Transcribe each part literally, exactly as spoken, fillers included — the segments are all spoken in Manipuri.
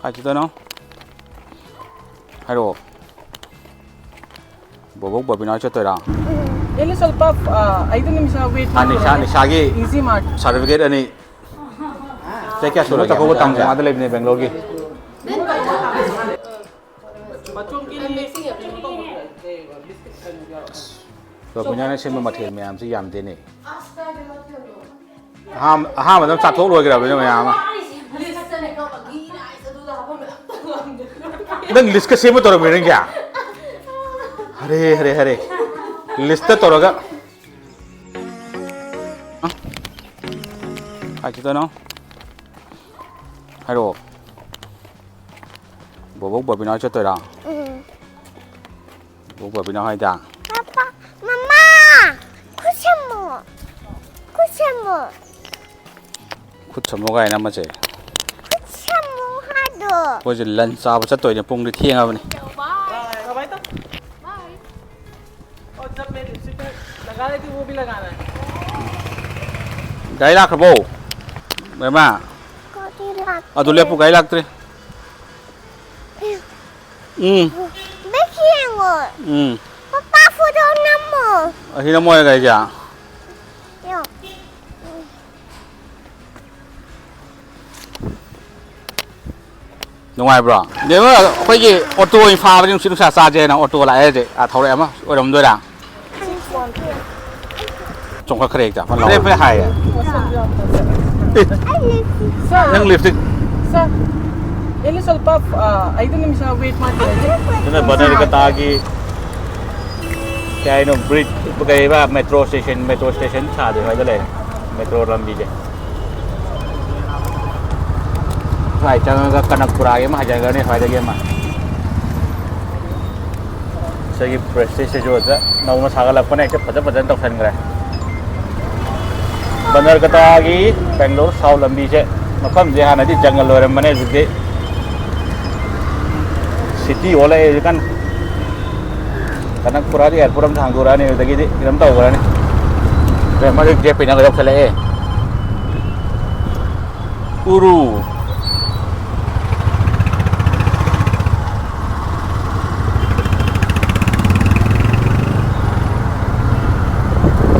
ꯀꯥꯏ ꯆꯠꯇꯣꯏꯅꯣ? ꯍꯥꯏꯔꯛꯑꯣ꯫ ꯕꯣꯕꯣꯛ ꯕꯕꯤꯅꯥ ꯍꯣꯏ ꯆꯠꯇꯣꯏꯔꯥ? ಎಲ್ಲಿ ಸ್ವಲ್ಪ ಐದು ನಿಮಿಷ ವೇಟ್ ಆ, ನಿಶಾ ನಿಶಾಗೆ ಈಸಿ ಮಾಡಿ. ꯁꯥꯔꯇꯤꯐꯤꯀꯦꯠ ꯑꯅꯤ. ꯆꯍꯤ ꯀꯌꯥ ꯁꯨꯔꯒꯦ? ꯆꯥꯛꯀꯧꯕ ꯇꯝꯒꯦ꯫ ꯃꯥꯗ ꯂꯩꯕꯅꯦ ꯕꯦꯡꯒ꯭ꯂꯣꯔꯒꯤ꯫ ꯕꯕꯤꯅꯥꯅ ꯁꯦꯝꯕ ꯃꯊꯦꯜ ꯃꯌꯥꯝꯁꯤ ꯌꯥꯝꯗꯦꯅꯦ꯫ ꯑꯍꯥꯟ- ꯑꯍꯥꯟꯕꯗ ꯆꯥꯊꯣꯛ ꯂꯣꯏꯈ꯭ꯔꯕꯅꯤꯅ ꯃꯌꯥꯝ ꯑꯃ꯫ ꯅꯪ ꯂꯤꯁꯀ ꯁꯦꯝꯕ ꯇꯧꯔꯝꯃꯤ ꯅꯪꯒꯤ? ꯍꯔꯦ ꯍꯔꯦ ꯍꯔꯦ꯫ ꯂꯤꯁꯇ ꯇꯧꯔꯒ꯫ ꯀꯥꯏ ꯆꯠꯇꯣꯏꯅꯣ? ꯍꯥꯏꯔꯛꯑꯣ꯫ ꯕꯣꯕꯣꯛ ꯕꯕꯤꯅꯥ ꯍꯣꯏ ꯆꯠꯇꯣꯏꯔꯥ? ꯎꯝ. ꯕꯣꯕꯣꯛ ꯕꯕꯤꯅꯥ ꯍꯣꯏꯗ꯫ ꯄꯥꯄꯥ, ꯃꯃꯥ, ꯈꯨꯠ ꯁꯝꯃꯣ꯫ ꯈꯨꯠ ꯁꯝꯃꯣ꯫ ꯈꯨꯠ ꯁꯝꯃꯣ ꯀꯥꯏꯅ ꯑꯃꯁꯦ꯫ ꯈꯨꯠ ꯁꯝꯃꯣ ꯍꯥꯏꯗꯣ꯫ ꯑꯩꯈꯣꯏꯁꯦ ꯂꯟ ꯆꯥꯕ ꯆꯠꯇꯣꯏꯅꯦ, ꯄꯨꯡꯗꯤ ꯊꯦꯡꯉꯕꯅꯤ꯫ और जब मैं लिपस्टिक लगा लेती हूँ, वो भी लगाना है। ꯒꯥꯔꯤ ꯂꯥꯛꯈ꯭ꯔꯕꯣ? ꯕꯦꯝꯃ꯫ ꯀꯣꯇꯤ ꯂꯥꯛ- ꯑꯗꯨ ꯂꯦꯞꯄꯨ, ꯒꯥꯔꯤ ꯂꯥꯛꯇ꯭ꯔꯦ꯫ ꯎꯝ꯫ ꯕꯦꯛ ꯌꯦꯡꯉꯣ꯫ ꯎꯝ꯫ ꯄꯄꯥ ꯐꯣꯇꯣ ꯅꯝꯃꯣ꯫ ꯑꯁꯤ ꯅꯝꯃꯣ ꯍꯥꯏꯔ ꯒꯥꯔꯤꯁꯦ꯫ ꯌꯣ꯫ ꯅꯨꯡꯉꯥꯏꯕ꯭ꯔꯣ? ꯕꯦꯝꯃ, ꯑꯩꯈꯣꯏꯒꯤ ꯑꯣꯇꯣ ꯑꯣꯏꯅ ꯐꯥꯕꯅꯤ, ꯅꯨꯡꯁꯤꯠ ꯅꯨꯡꯁꯥ ꯆꯥꯁꯦꯅ ꯑꯣꯇꯣ ꯂꯥꯛꯑꯦ ꯍꯧꯖꯤꯛ꯫ ꯑꯥ, ꯊꯧꯔꯛꯑꯦ ꯑꯃ ꯑꯣꯏꯔꯝꯗꯣꯏꯔꯥ? ꯆꯣꯡꯈꯠꯈ꯭ꯔꯦ ꯍꯦꯛꯇ꯫ ꯂꯦꯞꯄꯦ ꯍꯥꯏꯌꯦ꯫ ꯑꯩ ꯂꯤꯞꯁꯇꯤꯛ꯫ ꯅꯪ ꯂꯤꯞꯁꯇꯤꯛ꯫ ಸರ್, ಎಲ್ಲಿ ಸ್ವಲ್ಪ ಐದು ನಿಮಿಷ ವೇಟ್ ಮಾಡ್ತೀರಾ? ꯑꯗꯨꯅ ꯕꯅꯔꯒꯇꯥꯒꯤ ꯀꯩ ꯍꯥꯏꯅꯣ, ꯕ꯭ꯔꯤꯖ, ꯀꯩꯕ, ꯃꯦꯇ꯭ꯔꯣ ꯁ꯭ꯇꯦꯁꯟ, ꯃꯦꯇ꯭ꯔꯣ ꯁ꯭ꯇꯦꯁꯟ ꯁꯥꯗ꯭ꯔꯤ ꯁ꯭ꯋꯥꯏꯗ ꯂꯩꯔꯦ, ꯃꯦꯇ꯭ꯔꯣ ꯂꯝꯕꯤꯁꯦ꯫ ꯁ꯭ꯋꯥꯏ ꯆꯪꯉꯒ ꯀꯅꯛꯄꯨꯔꯥꯒꯤ ꯑꯃ ꯍꯥꯏꯖꯈ꯭ꯔꯅꯤ, ꯁ꯭ꯋꯥꯏꯗꯒꯤ ꯑꯃ꯫ ꯁꯤꯒꯤ ꯄ꯭ꯔꯦꯁꯇꯤꯖꯁꯤꯁꯨ ꯍꯦꯛꯇ ꯅꯧꯅ ꯁꯥꯒꯠꯂꯛꯄꯅ ꯍꯦꯛꯇ ꯐꯖ ꯐꯖꯅ ꯇꯧꯁꯟꯈ꯭ꯔꯦ꯫ ꯕꯅꯔꯒꯇꯥꯒꯤ ꯕꯦꯡꯒ꯭ꯂꯣꯔ ꯁꯥꯎꯠ ꯂꯝꯕꯤꯁꯦ, ꯃꯐꯝꯁꯦ ꯍꯥꯟꯅꯗꯤ ꯖꯪꯒꯜ ꯑꯣꯏꯔꯝꯕꯅꯦ, ꯍꯧꯖꯤꯛꯇꯤ ꯁꯤꯇꯤ ꯑꯣꯜꯂꯛꯑꯦ ꯍꯧꯖꯤꯛꯀꯥꯟ꯫ ꯀꯅꯛꯄꯨꯔꯥꯗꯤ ꯑꯦꯌꯥꯔꯄꯣꯔꯠ ꯑꯃ ꯍꯥꯡꯗꯣꯔꯛꯑꯅꯤ, ꯑꯗꯨꯗꯒꯤꯗꯤ ꯀꯩꯅꯣꯝ ꯇꯧꯈ꯭ꯔꯅꯤ꯫ ꯃꯗꯨ ꯖꯦ ꯄꯤ ꯅꯒꯔ ꯌꯧꯁꯜꯂꯛꯑꯦ꯫ ꯎꯔꯨ꯫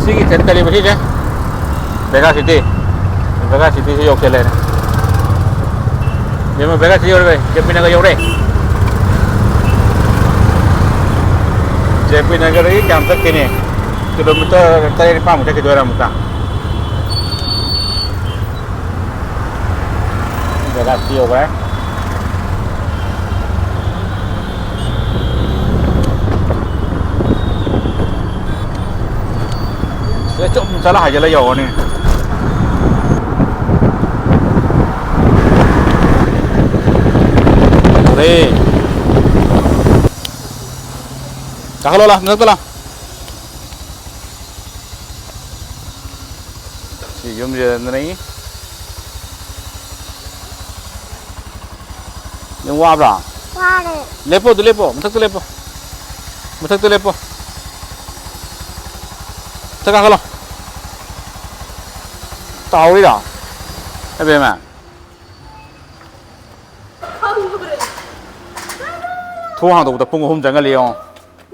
ꯁꯤꯒꯤ ꯆꯠꯇꯔꯤꯕ ꯁꯤꯁꯦ ꯕꯦꯒꯥ ꯁꯤꯇꯤ꯫ ꯕꯦꯒꯥ ꯁꯤꯇꯤꯁꯤ ꯌꯧꯁꯜꯂꯦꯅꯦ꯫ ꯕꯦꯝꯃ, ꯕꯦꯒꯥ ꯁꯤꯇꯤ ꯌꯧꯔꯦ, ꯖꯦ ꯄꯤ ꯅꯒꯔ ꯌꯧꯔꯦ꯫ ꯖꯦ ꯄꯤ ꯅꯒꯔꯗꯒꯤ ꯀꯌꯥꯝ ꯆꯠꯈꯤꯅꯤ? ꯀꯤꯂꯣꯃꯤꯇꯔ ꯇꯔꯦꯠ ꯅꯤꯄꯥꯟꯃꯨꯛ ꯆꯠꯈꯤꯗꯣꯏꯔꯥ ꯑꯃꯨꯛꯀ? ꯕꯦꯒꯥ ꯁꯤꯇꯤ ꯌꯧꯈ꯭ꯔꯦ꯫ ꯁꯤꯗ ꯆꯨꯝ ꯆꯠꯂ ꯍꯥꯏꯖꯤꯜꯂ ꯌꯧꯔꯅꯤ꯫ ꯌꯧꯔꯦ꯫ ꯀꯥꯈꯠꯂꯣ ꯂꯥꯎ, ꯃꯊꯛꯇ ꯂꯥꯎ꯫ ꯁꯤ ꯌꯨꯝꯁꯤꯗꯅꯤ꯫ ꯌꯥꯝ ꯋꯥꯕ꯭ꯔꯥ? ꯋꯥꯔꯦ꯫ ꯂꯦꯞꯄꯣ, ꯑꯗꯨ ꯂꯦꯞꯄꯣ, ꯃꯊꯛꯇ ꯂꯦꯞꯄꯣ꯫ ꯃꯊꯛꯇ ꯂꯦꯞꯄꯣ꯫ ꯃꯊꯛ ꯀꯥꯈꯠꯂꯣ꯫ ꯇꯥꯍꯧꯔꯤꯔꯣ? ꯑꯕꯦꯝꯃ꯫ ꯈꯪꯗ꯭ꯔꯦ꯫ ꯊꯣꯡ ꯍꯥꯡꯗꯣꯛꯄꯗ ꯄꯨꯡ ꯑꯍꯨꯝ ꯆꯪꯍꯜꯂꯤ ꯌꯦꯡꯉꯣ꯫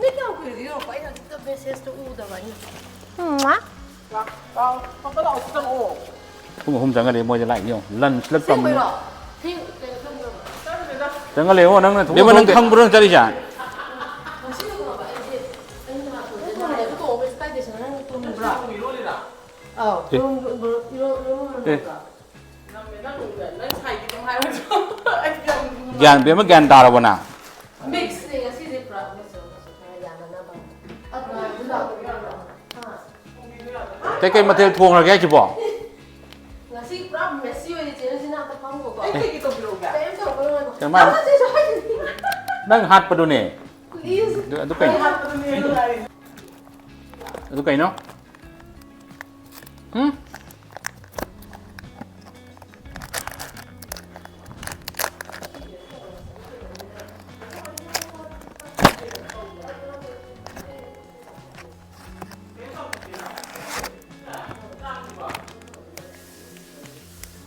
ꯃꯤ ꯀꯌꯥꯝ ꯀꯨꯏꯔꯒꯦ ꯌꯦꯡꯉꯣꯀꯣ, ꯑꯩꯅ ꯍꯧꯖꯤꯛꯇ ꯃꯦꯁꯦꯖꯇꯣ ꯎꯗꯕ ꯑꯩꯅ꯫ ꯎꯝ, ꯃꯥ? ꯂꯥꯛ-, ꯂꯥꯛꯑꯣ, ꯄꯥꯄꯥ ꯂꯥꯛꯑꯣ, ꯁꯤ ꯆꯪꯉꯛꯑꯣ꯫ ꯄꯨꯡ ꯑꯍꯨꯝ ꯆꯪꯍꯜꯂꯤ ꯃꯣꯏꯗ ꯂꯥꯛꯏꯅꯤ ꯌꯦꯡꯉꯣ꯫ ꯂꯟꯁ ꯂꯛ ꯇꯝꯃꯤ꯫ ꯑꯁꯦꯡꯕꯩꯔꯣ? ꯊꯦꯡ-, ꯀꯩꯅꯣ ꯊꯝꯕ꯭ꯔꯣ? ꯆꯪꯍꯜꯂꯦ ꯌꯦꯡꯉꯣ, ꯅꯪꯅ ꯊꯣꯡ ꯕꯦꯝꯃ, ꯅꯪ ꯈꯪꯍꯧꯗꯦ꯫ ꯈꯪꯕ꯭ꯔꯣ ꯅꯪ ꯆꯠꯂꯤꯁꯦ? ꯉꯁꯤꯗꯣ ꯈꯪꯉꯕ ꯑꯩꯁꯦ, ꯑꯩꯅ ꯅꯍꯥꯟ ꯇꯣꯡꯕꯗ ꯅꯨꯡꯉꯥꯏꯕ ꯇꯣꯡꯕ ꯏꯁꯀꯥꯏ ꯗꯦꯁꯅ ꯅꯪ ꯇꯣꯡꯕ꯭ꯔꯥ? ꯑꯥꯎ, ꯑꯦ꯫ ꯏꯔꯣꯟ-, ꯏꯔꯣꯟ-, ꯏꯔꯣꯟ-, ꯏꯔꯣꯟ-, ꯑꯦ꯫ ꯏꯔꯣꯟꯕ꯭ꯔꯥ? ꯅꯪ, ꯅꯪ, ꯅꯪ ꯁꯥꯏꯒꯤ ꯑꯗꯨꯝ ꯍꯥꯏꯔꯣ꯫ ꯑꯩ ꯌꯥꯝ ꯅꯨꯡꯉꯥꯏ꯫ ꯒ꯭ꯌꯥꯟ, ꯕꯦꯝꯃ ꯒ꯭ꯌꯥꯟ ꯇꯥꯔꯕꯣ ꯅꯪ? ꯃꯤꯛꯁꯅꯦ ꯉꯁꯤꯁꯦ ꯄꯨꯔꯥ꯫ ꯑꯃꯁꯨ ꯑꯃꯁꯨ ꯈꯔ ꯌꯥꯅꯅꯕ꯫ ꯑꯗꯨꯅ ꯑꯗꯨ ꯂꯥꯛꯄ ꯌꯥꯕ꯭ꯔꯥ? ꯍꯥ? ꯀꯩꯀꯩ ꯃꯊꯦꯜ ꯊꯣꯡꯈ꯭ꯔꯒꯦ ꯍꯥꯏꯁꯤꯕꯣ? ꯉꯁꯤ ꯄꯨꯔꯥ ꯃꯦꯁꯤ ꯑꯣꯏꯔꯦ ꯆꯦ ꯔꯣꯖꯤꯅꯥ, ꯑꯝꯇ ꯐꯝꯈꯣꯀꯣ꯫ ꯑꯩ ꯀꯩꯀꯩ ꯇꯧꯕꯤꯔꯛꯎꯒꯦ? ꯀꯩꯝ ꯇꯧꯔꯛꯀꯅꯨ, ꯉꯥꯏꯈꯣ꯫ ꯀꯩꯝ ꯍꯥꯏꯔꯣꯏ꯫ ꯑꯃ ꯆꯦꯁꯨ ꯍꯥꯏꯗꯨꯗꯤ꯫ ꯅꯪ ꯍꯥꯠꯄꯗꯨꯅꯦ꯫ Please꯫ ꯑꯗꯨ, ꯑꯗꯨ ꯀꯩꯅꯣ? ꯑꯩ ꯍꯥꯠꯄꯗꯨꯅꯦ ꯑꯩꯅ ꯉꯥꯏꯔꯤꯁꯦ꯫ ꯑꯗꯨ ꯀꯩꯅꯣ? ꯍꯨꯝ?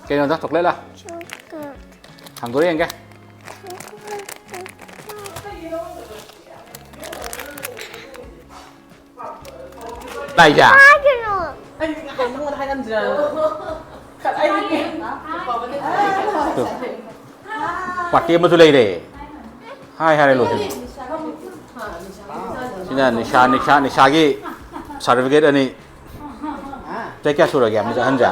ꯀꯩꯅꯣꯗ, ꯆꯣꯀ꯭ꯂꯦꯠꯂ? ꯆꯣꯀ꯭ꯂꯦꯠ꯫ ꯍꯥꯡꯗꯣꯛꯑ ꯌꯦꯡꯒꯦ꯫ ꯂꯥꯛꯏꯁꯦ? ꯄꯥꯔꯇꯤ ꯑꯃꯁꯨ ꯂꯩꯔꯦ꯫ ꯍꯥꯏ ꯍꯥꯏꯔꯦ ꯂꯣꯏꯁꯤꯜꯂꯦ꯫ ꯁꯤꯅ ꯅꯤꯁꯥ, ꯅꯤꯁꯥ, ꯅꯤꯁꯥꯒꯤ ꯁꯥꯔꯇꯤꯐꯤꯀꯦꯠ ꯑꯅꯤ꯫ ꯆꯍꯤ ꯀꯌꯥ ꯁꯨꯔꯒꯦ ꯑꯃꯁꯦ, ꯑꯍꯟꯁꯦ?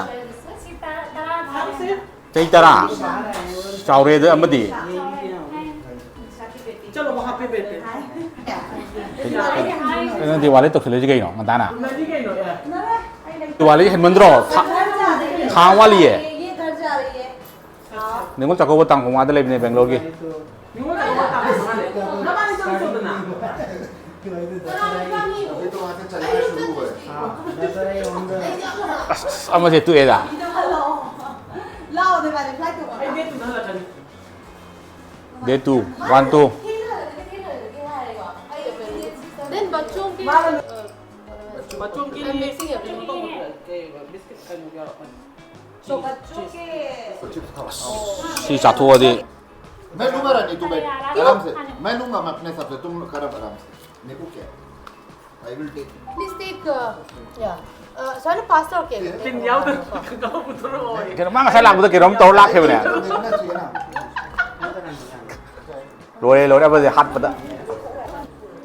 ꯆꯍꯤ ꯇꯔꯥ꯫ ꯆꯥꯎꯔꯦꯗ ꯑꯃꯗꯤ꯫ ꯆꯂꯣ, ꯋꯥꯍꯥ ꯄꯦ ꯕꯦꯇꯦ꯫ ꯅꯪ ꯗꯤꯋꯥꯂꯤ ꯇꯧꯁꯤꯜꯂꯛꯏꯁꯤ ꯀꯩꯅꯣ ꯉꯟꯇꯥꯅ? ꯗꯤꯋꯥꯂꯤ ꯍꯦꯟꯃꯟꯗ꯭ꯔꯣ? ꯊꯥ, ꯊꯥ ꯑꯃ ꯋꯥꯠꯂꯤꯌꯦ꯫ ꯅꯤꯉꯣꯜ ꯆꯥꯛꯀꯧꯕ ꯇꯥꯡ ꯃꯉꯥꯗ ꯂꯩꯕꯅꯦ ꯕꯦꯡꯒ꯭ꯂꯣꯔꯒꯤ꯫ ꯅꯤꯉꯣꯜ ꯆꯥꯛꯀꯧꯕ ꯇꯥꯡ ꯃꯉꯥꯗ꯫ ꯅꯕꯥꯅꯤ ꯆꯪ ꯆꯪꯗꯅ꯫ ꯑꯁ, ꯑꯃꯁꯦ ꯇꯣꯛꯑꯦꯗ꯫ ꯂꯥꯛꯑꯣ, ꯅꯕꯥꯅꯤ flight ꯇꯣꯡꯉꯒ꯫ ꯑꯩ date two ꯗ ꯍꯜꯂꯛꯀꯅꯤ꯫ Date two, one, two꯫ Then बच्चों के, अ, बच्चों के लिए mixing everything। बिस्किट का मुझे अपन। तो बच्चों के ꯁꯤ ꯆꯥꯊꯣꯛꯑꯗꯤ꯫ मैं लूंगा रानी, तू बैठ, आराम से। मैं लूंगा, मैं अपने हिसाब से, तुम करो आराम से। मेरे को क्या? I will take। Please take, uh, yeah. Uh, so, pasta, okay. ꯇꯤꯟ ꯌꯥꯎꯗꯅ ꯀꯩꯅꯣ, ꯃꯥ ꯉꯁꯥꯏ ꯂꯥꯛꯄꯗ ꯀꯩꯅꯣꯝ ꯇꯧꯔ ꯂꯥꯛꯈꯤꯕꯅꯦ꯫ देखना चाहिए ना। ꯂꯣꯏꯔꯦ, ꯂꯣꯏꯔꯦ, ꯑꯃꯁꯦ ꯍꯥꯠꯄꯗ꯫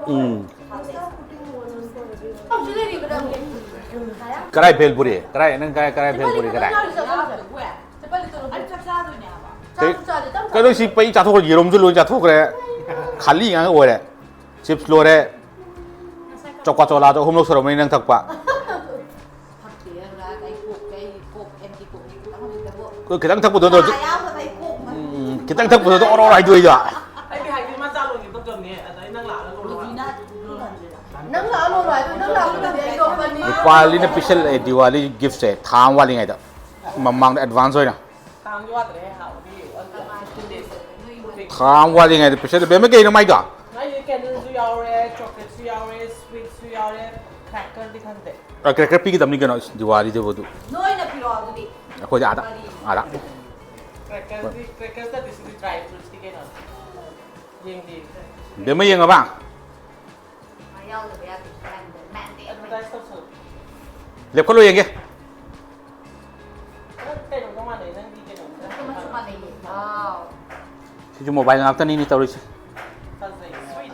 ꯎꯝ꯫ ꯀꯔꯥꯏ ꯚꯦꯜꯄꯨꯔꯤ? ꯀꯔꯥꯏ, ꯅꯪ ꯀꯔꯥꯏ, ꯀꯔꯥꯏ ꯚꯦꯜꯄꯨꯔꯤ ꯀꯗꯥꯏ? ꯀꯩ-, ꯀꯩꯅꯣ ꯁꯤ ꯄꯩ ꯆꯥꯊꯣꯛꯈ꯭ꯔꯦ, ꯌꯦꯔꯨꯝꯁꯨ ꯂꯣꯏ ꯆꯥꯊꯣꯛꯈ꯭ꯔꯦ꯫ ꯈꯥꯂꯤ ꯉꯥꯛ ꯑꯣꯏꯔꯦ꯫ Chips ꯂꯣꯏꯔꯦ꯫ ꯆꯣꯀꯥ ꯆꯣꯂꯥꯗꯣ ꯑꯍꯨꯝꯂꯛ ꯁꯨꯔꯝꯃꯅꯤ ꯅꯪ ꯊꯛꯄ꯫ ꯊꯛꯇꯦ, ꯉꯔꯥꯡ ꯑꯩ ꯀꯣꯛ, ꯑꯩ ꯀꯣꯛ, empty ꯀꯣꯛ ꯈꯤꯇꯪ ꯈꯛꯇ ꯊꯛꯄ꯫ ꯎꯝ, ꯈꯤꯇꯪ ꯊꯛꯄꯗꯨꯗ ꯑꯣꯔꯣ ꯑꯣꯔꯣ ꯍꯥꯏꯗꯣꯛꯏꯗꯣ꯫ ꯑꯩꯗꯤ ꯍꯥꯏꯗꯤ ꯃꯆꯥ ꯂꯣꯟꯒꯦ ꯇꯧꯖꯕꯅꯦ, ꯑꯗ ꯑꯩ ꯅꯪ ꯂꯥꯛꯑꯒ ꯂꯣꯜꯂꯣ ꯍꯥꯏꯕ꯫ ꯅꯪ ꯂꯥꯛꯑ ꯂꯣꯜꯂꯣ ꯍꯥꯏꯗꯣ, ꯅꯪ ꯂꯥꯛꯄꯗꯗꯤ ꯑꯩ ꯂꯣꯟꯕꯅꯤ꯫ ꯔꯨꯄꯥꯂꯤꯅ ꯄꯤꯁꯜꯂꯛꯑꯦ ꯗꯤꯋꯥꯂꯤ gift ꯁꯦ ꯊꯥ ꯑꯃ ꯋꯥꯠꯂꯤꯉꯩꯗ꯫ ꯃꯃꯥꯡꯗ advance ꯑꯣꯏꯅ꯫ ꯀꯥꯡꯁꯨ ꯋꯥꯠꯇ꯭ꯔꯦ, ꯍꯥꯎꯅꯤ꯫ ꯊꯥ ꯑꯃ ꯋꯥꯠꯂꯤꯉꯩꯗ ꯄꯤꯁꯜꯂꯦ꯫ ꯕꯦꯝꯃ, ꯀꯩꯅꯣ ꯃꯥꯏꯗꯣ? ꯃꯥꯏꯁꯦ candle ꯁꯨ ꯌꯥꯎꯔꯦ, chocolate ꯁꯨ ꯌꯥꯎꯔꯦ, sweet ꯁꯨ ꯌꯥꯎꯔꯦ, cracker ꯗꯤ ꯈꯪꯗꯦ꯫ ꯑ, cracker ꯄꯤꯒꯗꯕꯅꯤ ꯀꯩꯅꯣ, ꯏꯁ, ꯗꯤꯋꯥꯂꯤꯗꯕꯨ ꯑꯗꯨ꯫ ꯅꯣꯏꯅ ꯄꯤꯔꯛꯑꯣ ꯑꯗꯨꯗꯤ꯫ ꯑꯩꯈꯣꯏꯗꯤ ꯑꯥꯗ, ꯀꯔꯤ? ꯑꯥꯗ꯫ Cracker ꯗꯤ, cracker ꯅꯠꯇꯦ, ꯁꯤꯗꯤ dry fruits ꯇꯤ ꯀꯩꯅꯣ꯫ ꯌꯦꯡꯗꯦ꯫ ꯕꯦꯝꯃ ꯌꯦꯡꯉꯕ? ꯃꯥ ꯌꯥꯎꯗꯕ ꯌꯥꯗꯦ꯫ Advertise ꯇꯧꯁꯜꯂꯨ꯫ ꯂꯦꯞꯈꯠꯂꯣ ꯌꯦꯡꯒꯦ꯫ ꯁꯤꯁꯨ ꯃꯣꯕꯥꯏꯜ ꯉꯥꯛꯇꯅꯤꯅꯦ ꯇꯧꯔꯤꯁꯦ꯫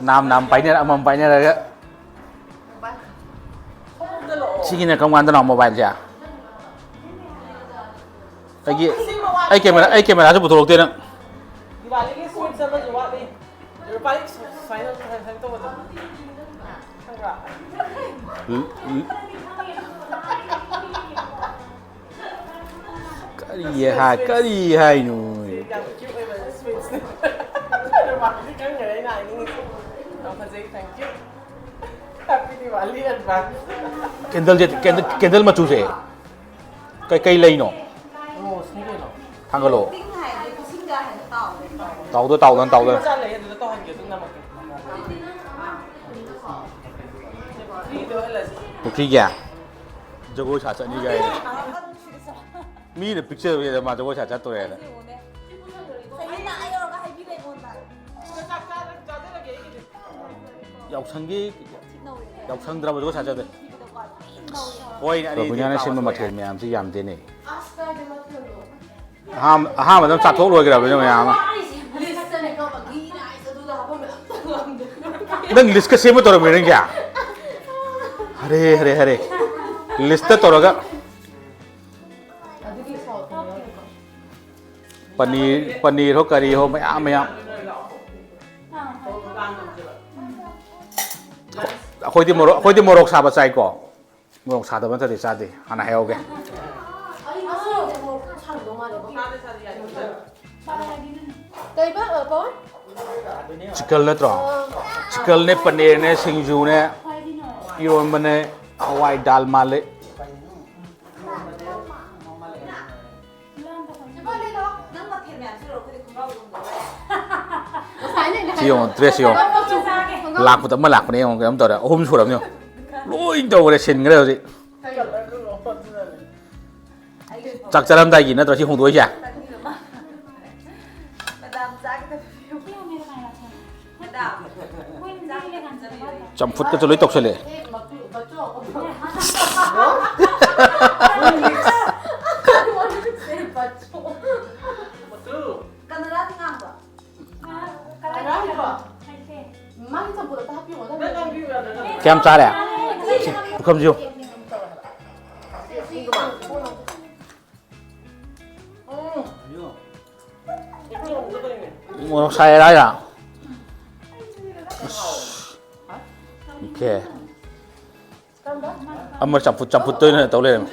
ꯅꯥꯝ ꯅꯥꯝ ꯄꯥꯏꯅꯔ, ꯑꯃꯃꯝ ꯄꯥꯏꯅꯔꯒ꯫ ꯁꯤꯒꯤꯅ ꯀꯔꯝ ꯀꯥꯟꯗꯅꯣ ꯃꯣꯕꯥꯏꯜꯁꯦ? ꯑꯩꯒꯤ, ꯑꯩ ꯀꯦꯃꯦꯔꯥ, ꯑꯩ ꯀꯦꯃꯦꯔꯥꯁꯨ ꯄꯨꯊꯣꯔꯛꯇꯦ ꯅꯪ꯫ ꯗꯤꯋꯥꯂꯤꯒꯤ sweets ꯑꯃꯁꯨ ꯋꯥꯠꯂꯤ꯫ ꯂꯨꯄꯥ ꯁꯨꯃꯥꯏꯅ ꯁꯨꯃꯥꯏꯅ ꯇꯧꯕꯗꯣ꯫ ꯈꯪꯕ꯭ꯔꯥ? ꯀꯔꯤ ꯍꯥꯏ-, ꯀꯔꯤ ꯍꯥꯏꯅꯣ? ꯌꯥꯝ cute ꯑꯣꯏꯕ sweetsꯅꯦ꯫ ꯃꯥꯗꯤ ꯈꯪꯈ꯭ꯔꯦ ꯑꯩꯅ ꯍꯥꯏꯅꯤꯡꯉꯤꯁꯦ꯫ ꯌꯥꯝ ꯐꯖꯩ, thank you꯫ Happy Diwali advance꯫ ꯀꯦꯟꯗꯜꯁꯦ, ꯀꯦꯟꯗꯜ, ꯀꯦꯟꯗꯜ ꯃꯆꯨꯁꯦ ꯀꯩ, ꯀꯩ ꯂꯩꯅꯣ? ꯔꯣꯁꯅꯤ ꯀꯩꯅꯣ꯫ ꯊꯥꯡꯒꯠꯂꯣ꯫ ꯇꯤꯡ ꯍꯥꯏꯗꯤ ꯏꯁꯤꯡꯗ ꯍꯥꯏꯅ ꯇꯥꯎꯔꯦ꯫ ꯇꯥꯎꯗ, ꯇꯥꯎꯗꯅ, ꯇꯥꯎꯗꯅ꯫ ꯃꯆꯥ ꯂꯩ, ꯑꯗꯨꯗ ꯇꯧꯍꯟꯒꯦ, ꯑꯗꯨꯝ ꯅꯝꯃꯛꯀꯦ꯫ ꯄꯨꯈ꯭ꯔꯤꯗ ꯑꯣꯏꯍꯜꯂꯁꯤ꯫ ꯄꯨꯈ꯭ꯔꯤꯒꯤ? ꯖꯒꯣꯏ ꯁꯥ ꯆꯠꯅꯤ ꯀꯥꯏꯅ꯫ ꯃꯤꯅ ꯄꯤꯛꯆꯔꯨꯔꯦꯗ ꯃꯥ ꯖꯒꯣꯏ ꯁꯥ ꯆꯠꯇꯣꯔꯦꯅ꯫ ꯌꯥꯎꯁꯪꯒꯤ, ꯌꯥꯎꯁꯪꯗ꯭ꯔꯕ ꯖꯒꯣꯏ ꯁꯥ ꯆꯠꯇꯣꯏ꯫ ꯍꯣꯏꯅꯦ, ꯑꯅꯤꯗꯤ ꯔꯣꯕꯤꯅꯥꯅ ꯁꯦꯝꯕ ꯃꯊꯦꯜ ꯃꯌꯥꯝꯁꯤ ꯌꯥꯝꯗꯦꯅꯦ꯫ ꯑꯍꯥꯟ-, ꯑꯍꯥꯟꯕꯗ ꯆꯥꯊꯣꯛ ꯂꯣꯏꯈ꯭ꯔꯕꯅꯤꯅ ꯃꯌꯥꯝ ꯑꯃ꯫ ꯅꯪ listꯀ ꯁꯦꯝꯕ ꯇꯧꯔꯝꯃꯦ ꯅꯪꯒꯤ? ꯍꯔꯦ, ꯍꯔꯦ, ꯍꯔꯦ꯫ Listꯇ ꯇꯧꯔꯒ꯫ ꯄꯅꯤꯔ, ꯄꯅꯤꯔ ꯍꯣ ꯀꯔꯤ ꯍꯣ ꯃꯌꯥꯝ ꯃꯌꯥꯝ꯫ ꯑꯩꯈꯣꯏꯗꯤ ꯃꯣꯔꯣꯛ, ꯑꯩꯈꯣꯏꯗꯤ ꯃꯣꯔꯣꯛ ꯁꯥꯕ ꯆꯥꯏꯀꯣ꯫ ꯃꯣꯔꯣꯛ ꯁꯥꯗꯕ ꯅꯠꯇ꯭ꯔꯗꯤ ꯆꯥꯗꯦ꯫ ꯍꯥꯟꯅ ꯍꯥꯏꯍꯧꯒꯦ꯫ ꯀꯩꯕ, ꯑ, ꯄꯋꯟ? ꯆꯤꯀꯜ ꯅꯠꯇ꯭ꯔꯣ? ꯆꯤꯀꯜꯅꯦ, ꯄꯅꯤꯔꯅꯦ, ꯁꯤꯡꯖꯨꯅꯦ, ꯏꯔꯣꯟꯕꯅꯦ, ꯍꯋꯥꯏ ꯗꯥꯜ ꯃꯥꯜꯂꯦ꯫ ꯁꯤ ꯌꯦꯡꯉꯣ, dress ꯌꯦꯡꯉꯣ꯫ ꯂꯥꯛꯄꯗ ꯑꯃ ꯂꯥꯛꯄꯅꯦ ꯌꯦꯡꯉꯣ, ꯀꯩꯅꯣꯝ ꯇꯧꯔꯦ꯫ ꯑꯍꯨꯝ ꯁꯨꯔꯕꯅꯦ ꯌꯦꯡꯉꯣ꯫ ꯂꯣꯏ ꯇꯧꯈ꯭ꯔꯦ, ꯁꯤꯟꯈ꯭ꯔꯦ ꯍꯧꯖꯤꯛ꯫ ꯆꯥꯛ ꯆꯥꯔꯝꯗꯥꯏꯒꯤ ꯅꯠꯇ꯭ꯔꯣ ꯁꯤ ꯍꯣꯡꯗꯣꯛꯏꯁꯦ? ꯆꯝꯐꯨꯠꯀꯁꯨ ꯂꯣꯏ ꯇꯧꯁꯜꯂꯛꯑꯦ꯫ ꯀꯌꯥꯝ ꯆꯥꯔꯦ? ꯁꯤ, ꯄꯨꯈꯝꯁꯤꯌꯨ꯫ ꯃꯣꯔꯣꯛ ꯁꯥꯏ ꯍꯥꯏꯔ? ꯑꯁ꯫ ꯑꯣꯀꯦ꯫ ꯑꯃ ꯆꯝꯐꯨꯠ, ꯆꯝꯐꯨꯠꯇ ꯑꯣꯏꯅ ꯇꯧ ꯂꯩꯔꯝꯃꯦ꯫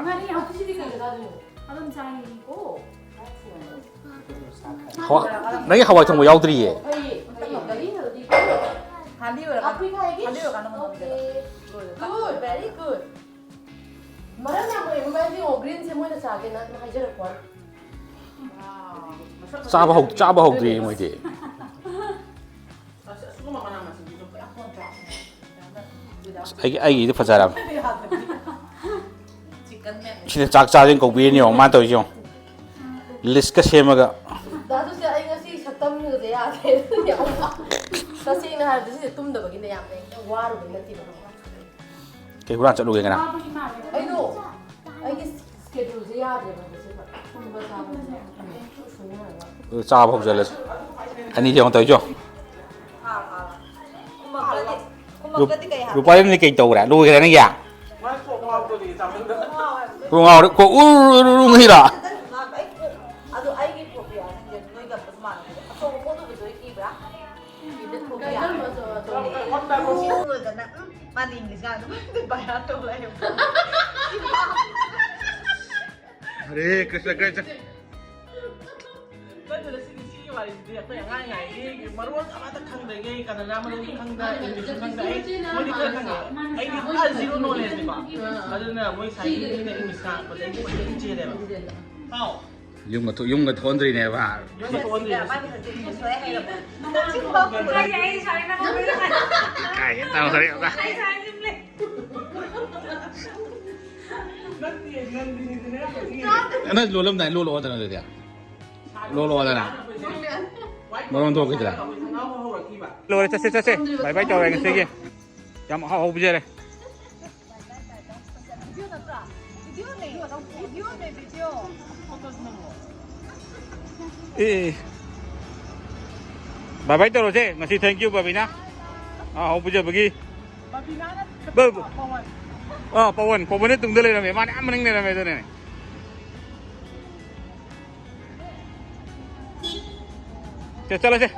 ꯉꯥꯔꯤ ꯌꯥꯎꯗ꯭ꯔꯤꯁꯤꯗꯤ ꯀꯩꯅꯣ ꯆꯥꯗꯣꯏꯅꯣ? ꯑꯗꯨꯝ ꯆꯥꯅꯤꯡꯉꯤ꯫ ꯍꯋꯥ-, ꯅꯪꯒꯤ ꯍꯋꯥꯏ ꯊꯣꯡꯕ ꯌꯥꯎꯗ꯭ꯔꯤꯌꯦ꯫ ꯍꯥꯟꯕꯤꯔꯨꯔꯀꯥꯟꯗ, ꯍꯥꯟꯕꯤꯔꯨꯔꯀꯥꯟꯗ ꯃꯨꯟꯕꯗ꯫ Good, very good. ꯃꯔꯝ ꯌꯥꯝ ꯑꯣꯏꯌꯦ ꯃꯣꯏ ꯌꯦꯡꯉꯣ, greenꯁꯦ ꯃꯣꯏꯅ ꯆꯥꯒꯦꯅ ꯑꯗꯨꯝ ꯍꯥꯏꯖꯔꯛꯄ ꯋꯥꯅꯤ꯫ ꯆꯥꯕ ꯍꯧ-, ꯆꯥꯕ ꯍꯧꯗ꯭ꯔꯤꯌꯦ ꯃꯣꯏꯗꯤ꯫ ꯑꯁ, ꯑꯁꯤꯒꯨꯝꯕ ꯃꯅꯥ ꯃꯁꯤꯡꯁꯤꯁꯨ ꯄꯨꯔꯥ contrastꯅꯦ꯫ ꯑꯁ, ꯑꯩꯒꯤ, ꯑꯩꯒꯤꯗꯤ ꯐꯖꯔꯕꯅꯦ꯫ ꯁꯤꯗ ꯆꯥꯛ ꯆꯥꯁꯦꯅ ꯀꯧꯕꯤꯔꯅꯤ ꯌꯦꯡꯉꯣ, ꯃꯥꯅ ꯇꯧꯔꯤꯁꯦ ꯌꯦꯡꯉꯣ꯫ Listꯀ ꯁꯦꯝꯃꯒ꯫ ꯗꯥꯗꯨꯁꯦ ꯑꯩ ꯉꯁꯤ ꯁꯛꯇꯝꯒꯁꯦ ꯌꯥꯗ꯭ꯔꯦ꯫ ꯇꯁꯦꯡꯅ ꯍꯥꯏꯔꯕꯗ ꯁꯤꯁꯦ ꯇꯨꯝꯗꯕꯒꯤꯅꯦ, ꯌꯥꯝꯅ ꯍꯦꯛꯇ ꯋꯥꯔꯨꯕꯩ ꯅꯠꯇꯦꯕ꯫ ꯀꯩ ꯍꯨꯔꯥꯟ ꯆꯠꯂꯨꯒꯦ ꯉꯔꯥꯡ? ꯑꯩꯗꯣ, ꯑꯩꯒꯤ scheduleꯁꯦ ꯌꯥꯗ꯭ꯔꯦꯕ ꯉꯁꯤ꯫ ꯇꯨꯝꯕ ꯆꯥꯕꯁꯦ ꯁꯣꯏꯅꯔꯒ꯫ ꯑꯗꯨ ꯆꯥꯕ ꯍꯧꯖꯤꯜꯂꯁꯤ꯫ ꯑꯅꯤꯁꯦ ꯌꯦꯡꯉꯣ ꯇꯧꯔꯤꯁꯦ ꯌꯦꯡꯉꯣ꯫ ꯔꯨ-, ꯔꯨꯄꯥꯂꯤꯅꯤ ꯀꯩ ꯇꯧꯈ꯭ꯔꯦ? ꯂꯣꯏꯈ꯭ꯔꯦ ꯅꯪꯒꯤ? ꯀꯣꯛ ꯉꯥꯎꯔꯦ꯫ ꯀꯣꯛ ꯎꯔꯨ ꯎꯔꯨ ꯎꯔꯨ ꯎꯪꯉꯤꯔꯣ? ꯑꯗꯣ ꯑꯩꯒꯤ ꯀꯣꯛ ꯌꯥꯎꯁꯟꯒꯦ꯫ ꯅꯣꯏꯒ ꯑꯝꯇ ꯃꯥꯟꯅꯗꯦ꯫ ꯑꯆꯧꯕ ꯄꯣꯠ ꯎꯕꯗꯣ ꯑꯩ ꯀꯤꯕ꯭ꯔꯥ? ꯀꯤꯕ ꯊꯣꯛꯄ ꯌꯥꯔꯦ꯫ ꯀꯔꯝꯕ ꯑꯆꯧ-, ꯑꯆꯧꯕ? ꯎꯔꯨꯔꯗꯅ, ꯎꯝ, ꯃꯥꯗꯤ English ꯉꯥꯡꯗꯕ꯫ ꯍꯔꯦ ꯀ꯭ꯔꯤꯁꯅ, ꯀ꯭ꯔꯤꯁꯅ꯫ ꯅꯠꯇꯦꯗ, ꯁꯤꯗꯤ, ꯁꯤꯒꯤ ꯋꯥꯔꯤꯁꯤꯗꯤ ꯑꯩꯈꯣꯏ ꯑꯉꯥꯡ ꯑꯣꯏꯔꯤꯉꯩꯒꯤ ꯃꯔꯣꯜ ꯑꯃꯠꯇ ꯈꯪꯗ꯭ꯔꯤꯉꯩ, ꯀꯅꯥ ꯃꯔꯣꯜꯁꯨ ꯈꯪꯗ, Englishꯁꯨ ꯈꯪꯗ, ꯑꯩ ꯃꯣꯏꯗꯤ ꯈꯔ ꯈꯪꯉꯦ꯫ ꯑꯩꯗꯤ ꯄꯨꯔꯥ zero knowledgeꯅꯤꯀꯣ꯫ ꯑꯗꯨꯅ ꯃꯣꯏ ꯁꯥꯏꯒꯤ ꯃꯤꯅ English ꯉꯥꯡꯉꯛꯄꯗ ꯑꯩꯗꯤ ꯀꯣꯏꯆꯦꯟ ꯆꯦꯜꯂꯦꯕ꯫ ꯍꯥꯎ꯫ ꯌꯨꯝꯒ ꯊꯣ-, ꯌꯨꯝꯒ ꯊꯣꯛꯍꯟꯗ꯭ꯔꯤꯅꯦꯕ꯫ ꯌꯨꯝꯒ ꯊꯣꯛꯍꯟꯗ꯭ꯔꯤꯅꯦ꯫ ꯃꯥꯗꯤ ꯍꯧꯖꯤꯛ English ꯂꯣꯏ ꯍꯩꯔꯕꯅꯤ꯫ ꯀꯥꯏꯗꯩ ꯇꯧꯈ꯭ꯔꯦ ꯑꯃꯨꯛꯀ꯫ ꯅꯪ ꯂꯣꯜꯂꯝꯗꯥꯏ ꯂꯣꯜꯂꯛꯑꯣꯗꯅ ꯑꯗꯨꯗꯤ꯫ ꯂꯣꯜꯂꯛꯑꯣꯗꯅ꯫ ꯃꯔꯣꯟ ꯊꯣꯛꯈꯤꯗ꯭ꯔꯥ? ꯂꯣꯏꯔꯦ, ꯆꯠꯁꯦ, ꯆꯠꯁꯦ꯫ Bye bye ꯇꯧꯔꯦ ꯉꯁꯤꯒꯤ꯫ ꯌꯥꯝ ꯑꯍꯥꯎ ꯑꯍꯥꯎ ꯄꯤꯖꯔꯦ꯫ ꯑꯦ꯫ Bye bye ꯇꯧꯔꯁꯦ ꯉꯁꯤ꯫ Thank you, ꯕꯕꯤꯅꯥ꯫ ꯑꯥ, ꯍꯧ ꯄꯨꯖꯕꯒꯤ꯫ ꯕꯕꯤꯅꯥꯅ ꯕ-, ꯕ-, ꯄꯋꯟ꯫ ꯑꯥ, ꯄꯋꯟ꯫ ꯄꯋꯟꯅ ꯇꯨꯡꯗ ꯂꯩꯔꯝꯃꯦ꯫ ꯃꯥꯅ ꯑꯥ ꯃꯅꯤꯡ ꯂꯩꯔꯝꯃꯦ ꯑꯗꯨꯅꯅꯦ꯫ ꯁꯦ, ꯆꯠꯂꯁꯦ꯫